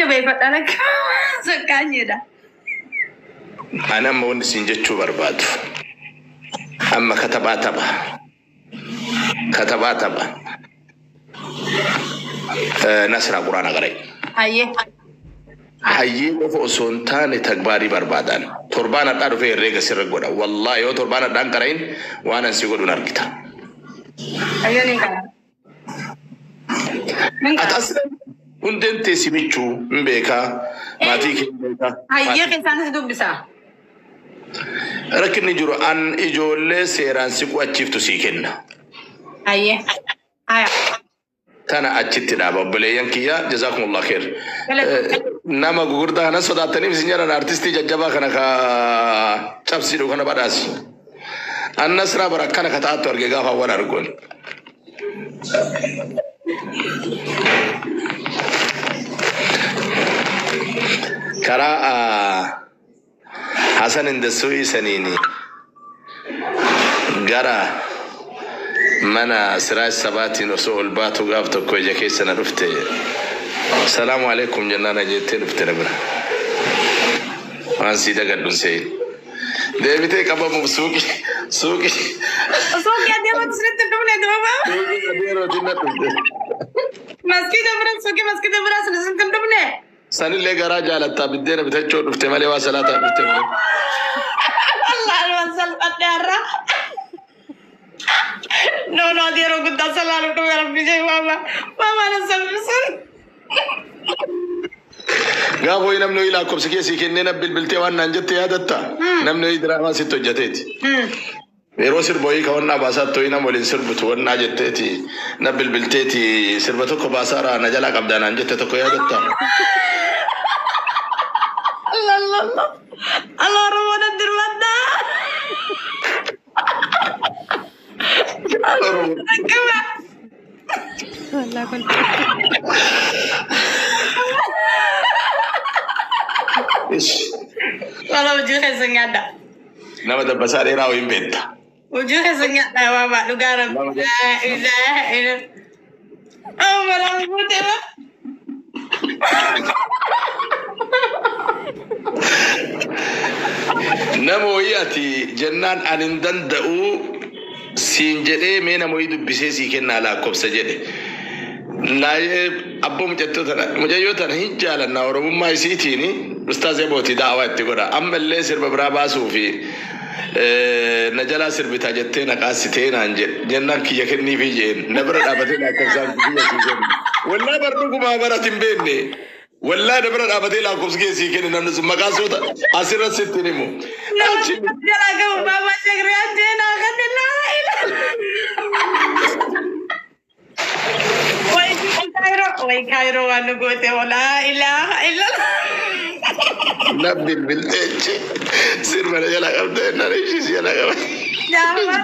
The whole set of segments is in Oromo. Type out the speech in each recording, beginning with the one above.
Jabeeffadhaan akka saqqaanyeedha. Ani amma wanni siin jechuu barbaadu. Amma katabaa tapha. Katabaa tapha. Nasraa quraana qara'e. Hayyee. Hayyee qofa osoo hin taane tagbaarii barbaadan. Torbaan hadhaa dhufee herreega sirra godha. Wallaahi yoo torbaan hadhaan qara'in waan an si godhuun argita. Hayyee ni qara. Ni Ati qara. as hundeen tee si michuu hin beekaa. Maatii kee hin beekaa. Hayyee keessaan si dubbisaa. Rakkinni jiru an ijoollee seeraan si qu'achiiftu sii kenna. Hayyee. Haya. Tana achitti dhaaba obboleeyyan kiyya jazaakumullah khair. Galata. Nama gugurdaa kana sodaattaniif isin jedhan artistii jajjabaa kana ka cabsidhu kana badhaasi. An Nasraa bara akkana ka ta'attu arge gaafa awwal arguun. Karaa Hasan Indasuu'ii saniini gara mana Siraaj Sabaatiin osoo ol baatu gaaf tokko ija keessa na dhufte. Salaamu alaikum jennaan na jettee dhufte na bira. Waan sii dagadhu hin se'in. Deebitee qabamuuf suuqii suuqii Suuqii adeematu sirriitti hin dhufne duuba. suuqii adeerootiin na dhufte. Maskiida bira suuqii maskiida bira sirriitti hin dhufne. Sanillee garaa jaalattaa biddeena bitachuu dhufte malee waa salaataa dhufte malee. Allah alwan salphadhe har'a. No no ati yeroo guddaa salaalu dhufe rabbi jee maama. Maama na salphisun. Gaafa wayii namni wayii lakkoofsa kee sii kennee na bilbiltee waan naan jette yaadatta? Namni wayii diraamaa sitti hojjeteeti. Yeroo sirba wayii ka wannaa baasaatti wayii nama waliin sirbitu wannaa jetteeti na bilbilteeti sirba tokko baasaaraa na jalaa qabdaa naan jette tokko yaadatta? Allah Allah Allah. Allah Oromoo na dirmaddaa. Oromoo. Akkama. Ish. Wala hojii keessa nyaadha. Nama dabbasaa dheeraa wayii hin beekta. Hojii keessa nyaadha waama dhugaa rabbi. Nama Laa ilaaha illa. Oh malaa guutee ba. Nama wayii ati jennaan ani hin danda'u siin jedhee mee nama wayii dubbisee sii kennaa lakkoofsa jedhe. Naayee abboo mucattoo tana mucayyoo tana hin jaalanna oromummaa isiitiin ustaaz Ebooti daawaa itti godha. Amma illee sirba biraa baasuu fi na jalaa sirbitaa jettee na qaassitee naan jedhe jennaan kiyya kenniifii jeen na bira dhaabatee lakkoofsaan kiyya sii kennu. Wallaa bar dhugumaa barat hin beekne. Wallaa na bira dhaabatee lakkoofsa kee sii kenne namni sun maqaa soota asirra sitti himu. Nama Achi jalaa qabu baabaa shagiriyaan jeenaa kan laa ilaaha. Way Kaayiroo way Kaayiroo waan nu goote laa ilaaha illallah. Na bilbilteechi sirba na jala qabdee naan ishii si jala qabde. Jaama.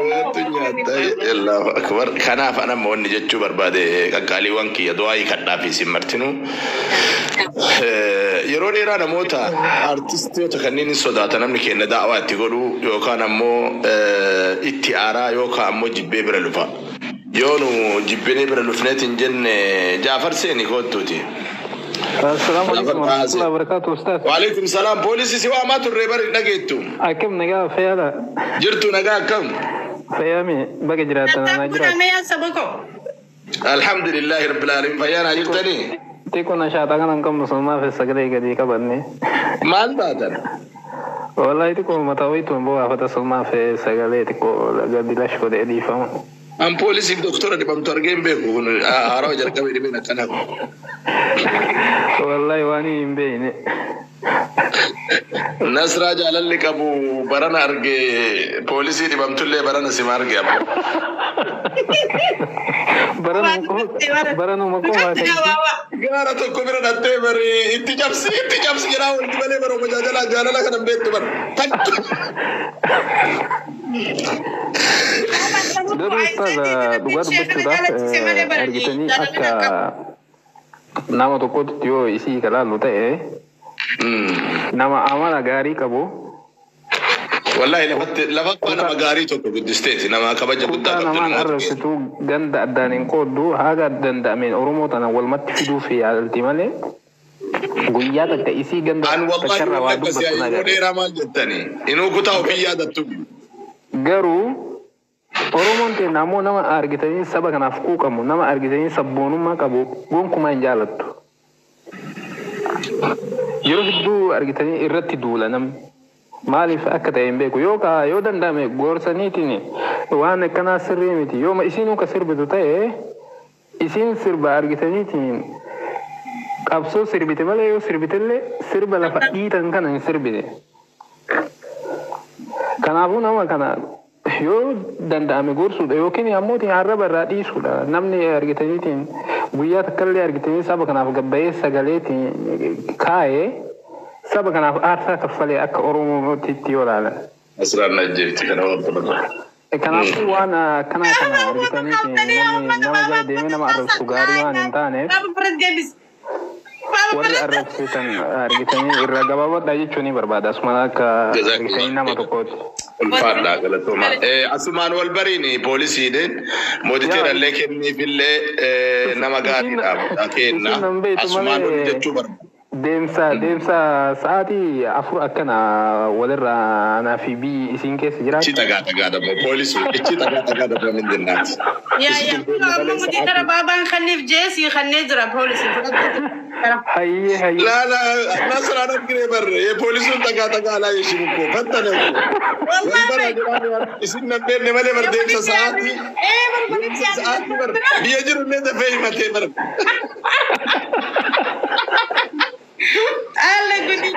Waantu nyaata Allahu akbar. Kanaaf an amma wanni jechuu barbaade qaqqaaliiwwan kiyya du'aa kadhaa fi isin martinuu. Yeroo dheeraa namoota artistoota kanneen hin sodaata namni keenya da'awaa itti godhu yookaan ammoo itti aaraa yookaan ammoo jibbee bira lufa. Yoo nu jibbinee bira lufneet hin jenne Jaafar seeni koottuuti. السلام Jaafar عليكم ورحمة Taasee. الله وبركاته أستاذ. Waalaikum salaam. Poolisii si waamaa turre bari dhageettu. أكم نجا فيالا Jirtu nagaa akkam? فيامي بقى جرات أنا Nattaa نجرات. godhamee yaa saba koo. Alhamdulillahi rabbil alamin. Fayyaa naa jirtanii? تيكون نشاط أنا كم مسلمة في السجدة قد يقبلني. Maal taatan? والله تيكون متويت من بوا فتصل في السجدة تيكون قد لاش قد إدي فهم. An poolisiif doktora dhibamtu argee hin beeku. Kun haarawaa jalqabee dhibeen akkanaa kun. والله واني بيني. Nasraa jaalalli qabu barana arge poolisii dhibamtullee barana sima arge ammoo. برنو مكو Nukatti ما gaa waawaa. Gaara tokko bira dhattee bari itti cabsi itti cabsi jedhaa wanti malee baruma jaalala jaalala kana hin beektu bara. Takka. Garuu ustaaza dhugaa dubbachuudhaaf argitanii akka nama tokkotti yoo isii kalaallu ta'e nama amala gaarii qabu Wallahi lafatti lafa nama gaarii tokko guddisteeti, nama kabaja guddaa Kutaa qabdu namaan namoota keessa. Arrabsituu ganda addaan hin qooddu, haga danda'ameen Oromoo tana walumatti fiduuf yaalti malee guyyaa takka isii ganda An wallahi takkarraa waa wanni akkasii dubbattu yeroo nagarra. dheeraa maal jettani? Inuu kutaa ofii yaadattu. Garuu Oromoon teenya ammoo nama argitanii saba kanaaf quuqamu, nama argitanii sabboonummaa qabu gonkumaa hin jaalattu. Yeroo hedduu argitanii irratti duula namni. Maaliif akka ta'e hin beeku. Yoo ka yoo danda'ame gorsaniitiin waan akkanaa sirrii miti. Yooma isiinuu ka sirbitu ta'e, isiin sirba argitaniitiin qabsoo sirbite malee, yoo sirbitellee sirba lafa dhiitan kana hin sirbine. Kanaafuu nama kana yoo danda'ame gorsuudha yookiin ammoo arraba irraa dhiisuudha. Namni argitaniitiin guyyaa takkallee argitanii saba kanaaf gabbayee sagaleetiin kaa'ee saba kanaaf aarsaa kaffalee akka Oromootitti yoo ilaalan. Asirraan na ajjeefti kana waan godhatu. Kanaafuu waan akkanaa kana argitaniitiin namni nama jala deemee nama arrabsu gaarii waan hin taaneef, warri arrabsitan argitanii irraa gabaabadhaa jechuun ni barbaada. Asuma akka argitanii nama tokkooti. Ulfaadhaa, galatooma. Asumaan wal bariini poolisiidhaan mootiteerallee kenniifillee nama gaariidha kenna. Isin nan beektu Asumaan wal malee jechuu barbaada. Deemsa sa'aatii 4 akkana walirraa anaa fi biyyi isiin keessa Ichi jiraatu. dhagaa dhagaa daboo poolisii ichi dhagaa dhagaa daboo mindinnaati. Yaa yaa, amma mutii kara baabaan kanniif jee sii kannee jira poolisii fudhachuu. Hayyee hayyee. La la, nasraan argine barre polisuun dhagaa dhagaa alaa yeeshin ko fattane ko. Wal bara jedhaan isin nan beekne malee bar deemsa sa'aatii. Deemsa sa'aatii bar biyya jiru illee dafee himatee bar. Alla guddi.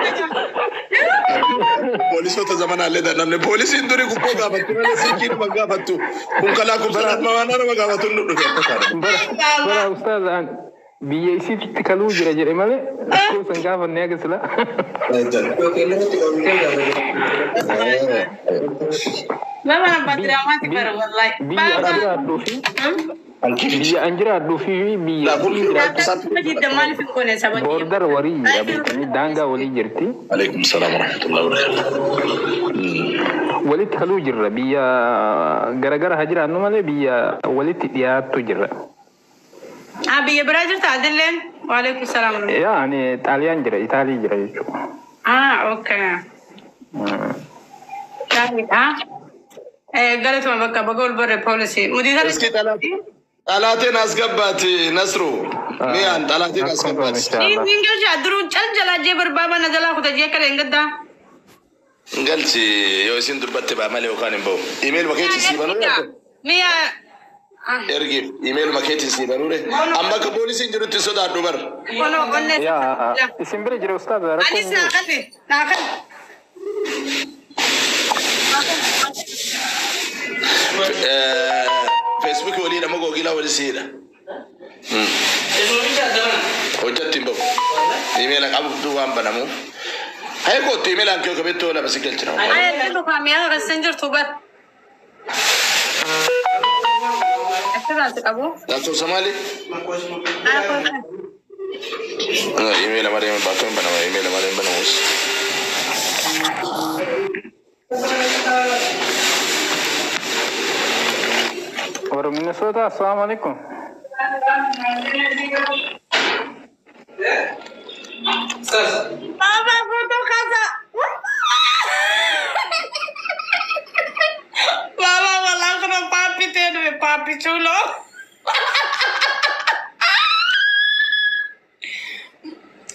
Poolisoota zamanaallee dadhabne, poolisiin durii gubboo gaafattu malee silkii nama gaafattu, kun kalaa kun salaat nama gaafattu nu dhufe akka taane. Bara ustaaz biyya isiitti kaluu jira jedhe malee lakkoofsa hin gaafannee akka sila. Yookiin irratti qabamtee gaafate. Baba badiraamaati bara wallahi. Biyya an jiraadhuu fi biyya an jiraadhuu fi biyya isiin jiraattu Maaliif hin goone saba kiyya? Boordara walii jira beektanii, daangaa walii jirti. Alaikum salaam wa rahmatullahi wa barakatuh. Walitti kaluu jirra, biyya garagara haa jiraannu malee biyya walitti dhiyaattu jirra. Ah, biyya biraa jirta adilleen? Waalaikum salaam. Yaa, ani Xaaliyaan jira, Itaalii jira jechuudha. Ah, okay. Gaariidha. Galatuma bakka baga ol barre poolisii. Mutii እስኪ ጠላቴን አስገባት ነስሩ ሚያን ጠላቴን አስገባት። Ingilsha duruu cal jalaa jee barbaaba na jalaa kuta jee akkana hin gaddaa. Galchi yoo isin dubbatte baa malee yookaan hin bahu. Email makeetiin sii banuu Mi'a. ergiif email makeetiin sii banuure amma akka poolisiin jirutti sodaadhu bar. Ono onne. Yaa, isin bira jira ustaaz, rakkoon Anis naa kanne naa kanne. Feesbuukii walii nama googilaa walii siidha. Hojjatti hin bahu. Email qabdu waan banamuuf. Hayee kootu emailaan kee qabettoo lama si galchina. Ayya dhufa mi'a kassan jirtu bar. Asirraa si qabu. Lakkoofsa maali? Email malee bakka hin banama, email malee hin banamus. Warra Minnesota, assalaamu alaikum. Baba foto kasa. Baba wallahi kana papi tenu papi chulo.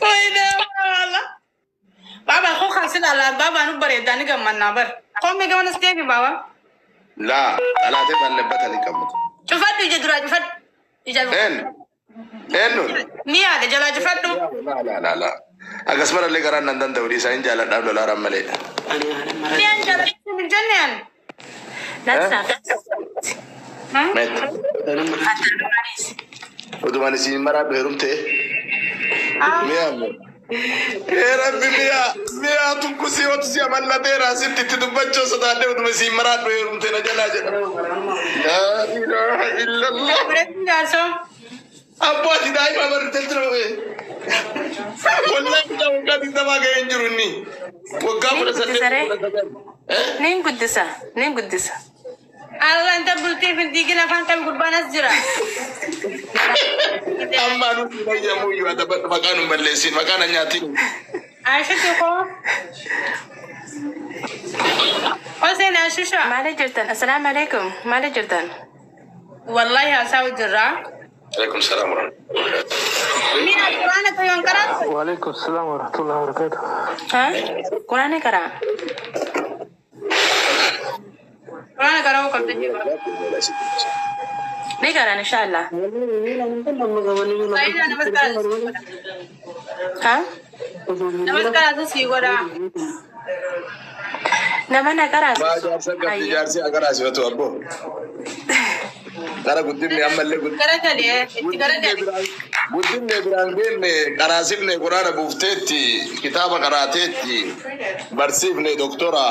Oye wala. Baba ko kasin ala baba nu bareedani gammanna bar. Qomme gamana steefi baba. Laa, xalaatee ballebbata ni qabatu. Cufadhu ija duraa cufadhu. Ija Eenyu? Eenyu? Mi'aadha jalaa cufadhu. Laa laa laa laa. Akkasumallee garaan nan danda'u dhiisaa hin jaaladhaaf lolaaraan malee. Mi'aan jaalladhu hin jenne ani. Met. Odumaan isin maraa heerumte. Mi'a ammoo. Ee Rabbi, mi'a mi'a tunkusii watu si amannateera asitti itti dubbachuu sodaadhe, oduma isin maraa heerumte na jalaa jedha. Laa ilaaha illallah. Biratti jaarsoo. Abboo ati daa'ima bartee jira. Wallahi mucaa waggaa 20 ga'ee hin jiru inni. Waggaa 18 19. Nin guddisa. Nin guddisa. Allah inta bultii fi diigina afaan qabi gurbaan as jira. Amma nuti fayyamuu iyyuu adabadhu maqaan hin balleessin maqaan hin nyaatin. Ashitu koo. Hoseen ashusha. Maali jirtan? Assalaamu alaikum. Maali jirtan? Wallahi haasawu jirra. Alaikum salaam wa rahmatullahi. Mina quraana toyoon qaraatu. وعليكم السلام ورحمة الله وبركاته. Ha? Quraana karaa? Quraana qara'uu qabda jiru. Ni karaan inshallah. Faayidaa namas qaraatu. Ha? Namas qaraatu sii godha. Nama na Maa qaraasisu. jaarsa qabdi jaarsi agaraasifatu abboo. Gara guddinni ammallee Gara galee itti gara galee. guddinne biraan geenne qaraasifne quraana buufteetti kitaaba qaraateetti barsiifne doktora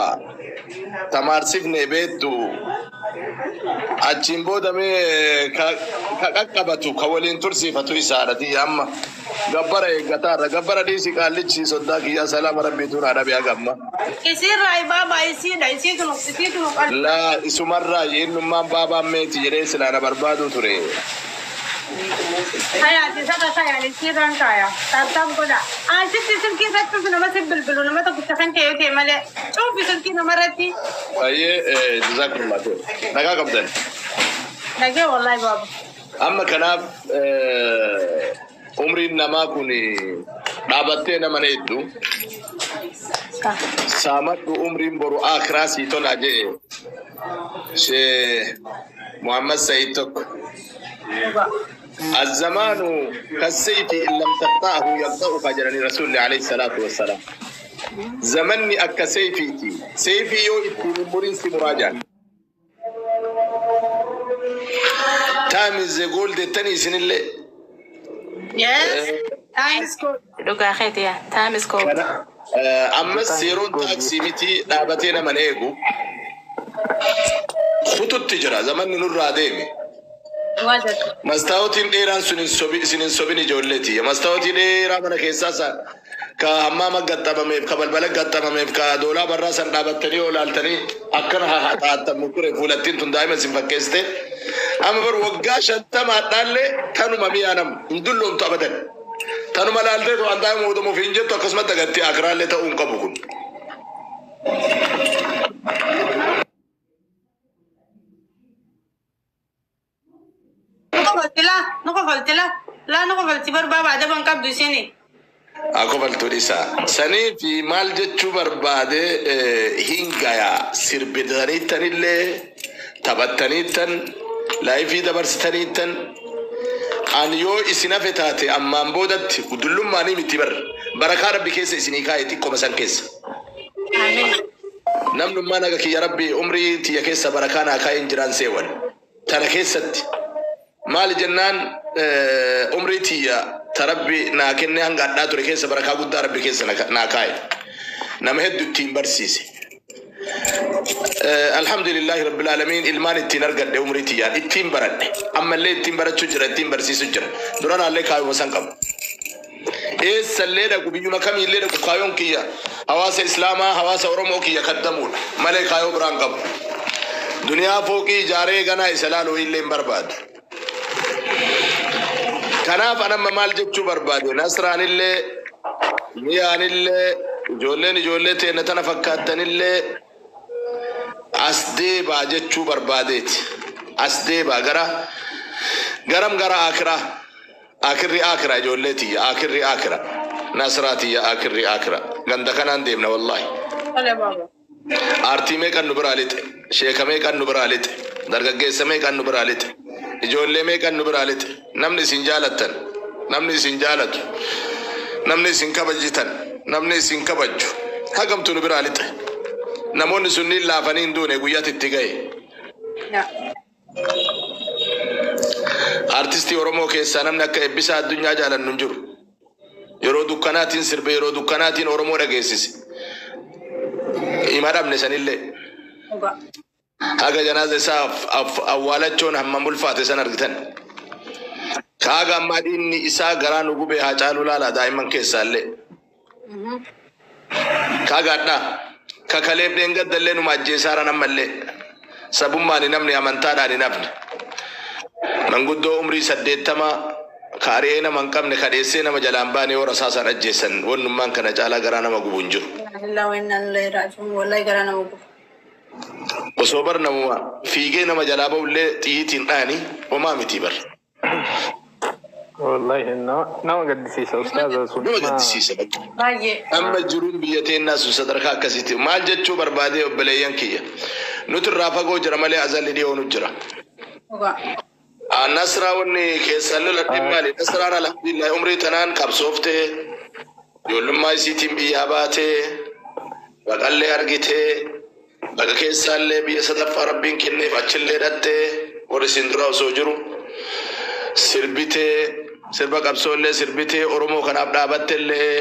tamaarsifne beettu achiin booda mee ka qaqqabatu ka waliin tursiifatu isaadhati amma gabbara eeggataarra gabbara dhiisi qaallichi soddaa kiyyaa salaama rabbiitu naa dhabe hagamma. Isiirraa baabaa isiidha isiitu isiitu qalbi. Laa isumarraa eenyummaan baabaan meeti jedhee silaa na barbaadu ture. Hayaati saba kayaan isiirraan kaaya. Taabtaab godha. Asitti silkii irratti nama si bilbilu nama tokkicha kan kee yoo ta'e malee cuufi silkii namarratti. Baay'ee jazaakumullah khair. Nagaa qabdan. Nagee wallahi baaba. Amma kanaaf umriin namaa kun dhaabattee nama na hedduu. Saamadhu umriin boru akiraa sii tolaa jedhe Shee Muhammad Said tokko. الزمان كالسيف إن لم تقطعه يقطعك جرني رسول الله عليه الصلاة والسلام. زمني أكا سيفيتي سيفي يو إتي مرين سي مراجع. Time is the gold tani isinillee. Yes. Time is gold. Dhugaa keeti yaa. Time is gold. Ammas yeroon taaksii miti dhaabatee naman eegu. Kututti jira zamanni nurraa deeme. Mastaawotiin dheeraan sun isin hin sobin ijoolleeti. Mastaawotii dheeraa mana keessaa san ka hammaama gaxxamameef ka balbala gaxxamameef ka doolaa barraa san dhaabattanii yoo laaltanii akkana haxaattamu ture fuulattiin tun daa'ima isin fakkeessite. Amma bar waggaa 50 dhaallee tanuma mi'aa namu hin dulloomtu abadan. Tanuma laaltee tu an daa'ima mootummaa ofiin jettu akkasumas dagattee akiraallee ta'uu hin qabu kun. Nu kofalti laa nu kofalti laa laa nu kofalti bar baaba adaban qabdu isini. Akkofaltu dhiisa. Sanii fi maal jechuu barbaade hin gayaa sirbitaniittanillee taphattaniittan live dabarsitaniittan ani yoo isin hafe taate ammaan boodatti dullummaanii miti bar barakaa rabbi keessa isinii kaa'e xiqqooma san keessa. Amiin. Namnummaan aga kiyya rabbi umrii tiyya keessa barakaa naa kaa'e hin jiraan seewwan. Tana keessatti maali jennaan umrii tiyya ta rabbi naa kenne hanga hadhaa ture keessa barakaa guddaa rabbi keessa naa kaa'e. Nama hedduu ittiin barsiise. Alhamdulillahi rabbil alamin ilmaan ittiin argadhe umrii tiyyaan ittiin baradhe ammallee ittiin barachuu jira ittiin barsiisuu jira duranaallee kaayuma san qabu. Eessallee dhaqu biyyuma kamiillee dhaqu kaayoon kiyya hawaasa islaamaa hawaasa oromoo kiyya kaddamuudha malee kaayoo biraan qabu. Duniyaa fooqii ijaaree ganaa isa laaluu illee hin barbaadu. Kanaaf anamma maal jechuu barbaade Nasraanillee miyaanillee ijoolleen ijoollee teenya tana fakkaattanillee as deebaa jechuu barbaadeeti. As deebaa gara garam gara akiraa. Akirri akira ijoollee tiyya akirri akira. Nasraa tiyya akirri akira. Ganda kanaan deemna wallahi. Tole baaba. Aartii meeqan nu biraa lixe? Sheeka meeqan nu biraa lixe? Dargaggeessa meeqan nu biraa lixe? Ijoollee meeqan nu biraa lixe? Namni isin jaalattan, namni isin jaalatu, namni isin kabajitan, namni isin kabaju hagamtu nu biraa lixe? Namoonni sunniin laafanii hin duune guyyaatti itti ga'e. Yaa. Artistii Oromoo keessaa namni akka Eebbisaa Addunyaa jaalannu hin jiru. Yeroo dukkanaatiin sirbe yeroo dukkanaatiin Oromoo dhageessise. Hima dhabne sanillee. Dhugaa. Haga janaaza isaa awwaalachoon hammam ulfaate san argitan. Haga ammaa dhiinni isaa garaa nu gubee haa caalu laalaa daa'imman keessaallee. Kaagaadhaa. Kakaleef dheengaddallee numa ajjeesaara ammallee. Sabummaan hin hafne, amantaadhaan hin hafne. Manguddoo umrii 80 ka ari'ee nama hin qabne, ka dheessee nama jalaan baane yoo rasaasaan ajjeessan, wannummaan kana caalaa garaa nama gubu hin jiru. Inna lillahi wa inna ilaihi raaji'uun. Wallahi garaa nama guba. Osoo bar namuma fiigee nama jalaa ba'ullee xiyyiitiin dhahanii homaa miti bar. Wallahi nama gaddisiisa ustaaza sun. Nama gaddisiisa bakka. Baay'ee. Amma jiruun biyya teennaa sun sadarkaa akkasiiti. Maal jechuu barbaadee obboleeyyan kiyya? Nuti irraa fagoo jira malee azalli dhiyoo nu jira. Dhugaa. Nasraa wanni keessan loladhe maali? Nasraan alhamdulillah umrii tanaan qabsooftee, ijoollummaa isiitiin biyyaa baatee, baqallee argitee, baqa keessaallee biyya sadaffaa rabbiin kenneef achillee dhattee, warri isin dura osoo jiru sirbitee, sirba qabsoollee sirbitee, Oromoo kanaaf dhaabattellee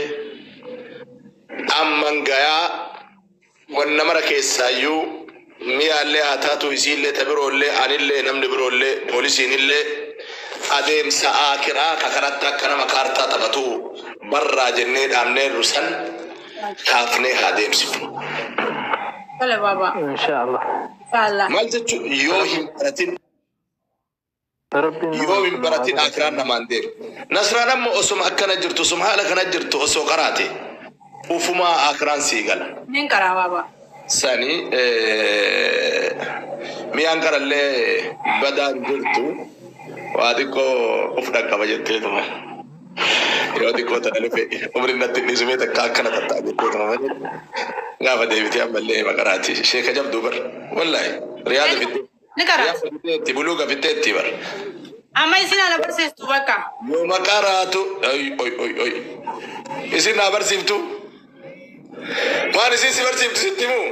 amman gayaa wanna mara keessaayyuu mi'aallee haa taatu, isiillee ta biroollee, anillee, namni biroollee, poolisiinillee adeemsa aakiraa ka kanatti akka nama kaartaa taphatu barraa jennee dhaabneerru san kaafnee haa deemsifnu. Tole baaba. Inshaallah. Inshallah. Maal jechuun yoo hin baratin, Rabbiin nama yoo hin haa baratin godhatu. akiraan namaan deemu. Nasraan amma osoma akkana jirtu, osoma haala kana jirtu osoo qaraate ufumaa akiraan sii gala. Nin karaa baaba. Sani mi'aan qarallee badaan jirtu waa xiqqoo of dhaqqaba jetteetuma. Yoo xiqqoo tana dhufe umriin natti hin dhiisumee takka akkana tattaa jetteetuma malee. Gaafa deebitee ammallee maqaraati. Sheeka jabduu bar. Wallaahi riyaada fittee. Ni karaa. Riyaada fitteetti, buluuga fitteetti bar. Amma isin ala barsiistu bakka. Yoo maqaraatu oy oy oy oy. Isin naa barsiiftu. Waan isin si barsiiftu sitti himuu?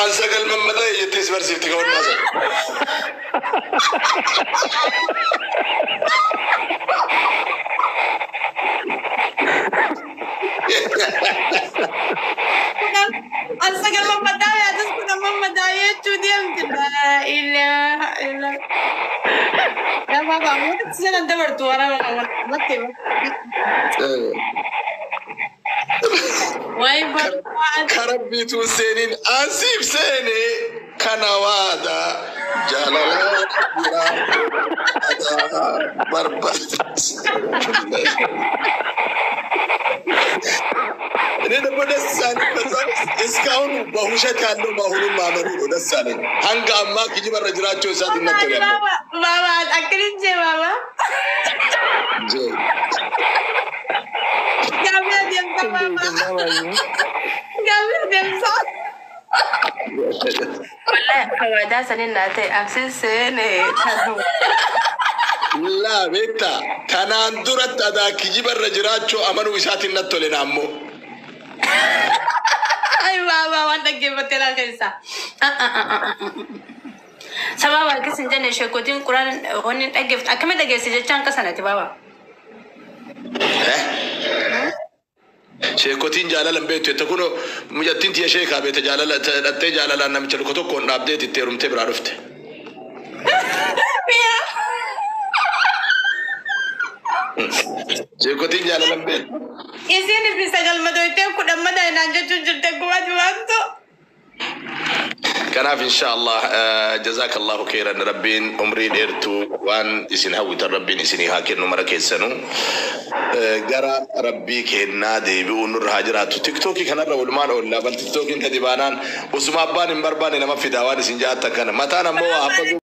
An sagal mammadaa jettee si barsiifti ka onnaa sana. An sagal mammadaa yaadas kun mammadaa jechuu deemti. Laa ilaaha illa. Yaa baaba wanti sanan dabartu wara natti. Wayi barbaada. Karabbiituun seeniin asiif seene kana waada jaalalaa biraa barbaada. እኔ ደግሞ ደስ አለኝ። በዛም እስካሁን በውሸት ያለው መሆኑን ማመኑ ነው ደስ አለኝ። hanga ammaa kijibarra jiraachuu isaatiin natti Wallahi tole. baaba baaba akkanin jee baaba. Gaafii adeemsa baaba. Gaafii adeemsa. Wallahi fawaadaa sanin naa ta'e absin seene tanu. Laa beektaa, kanaan duratti adaa kijibarra jiraachuu amanuu isaatiin natti tole naammoo. Ay baaba waan dhaggeeffattee laa keessa. Sababa akkas hin jenne sheekotiin quraan wanni dhaggeeffatu akkamitti dhaggeesse jechaan akka sanatti baaba. Sheekotiin jaalala hin beektu jette, kunoo mucattiin tiyya sheekaa beekte, jaalala dhattee jaalalaan namicha luka tokkoon dhaabdee itti heerumtee biraa dhufte. Sheekotiin jaalala hin beektu. Isin fi sagal madoytee 10 madaa naan jechuun jirte gubaati waantu. Kanaaf insha Allah jazakallahu khairan, rabbiin umrii dheertuu waan isin hawwitan rabbiin isinii haa kennu mara keessanuu. Gara rabbii kennaa deebi'uu nurra haa jiraatu. Tiktookii kanarra walumaan oollaa bal tiktookiin gadi baanaan osuma abbaan hin barbaanne nama fidaa waan isin jaattan kana mataan ammoo waa haffatuu.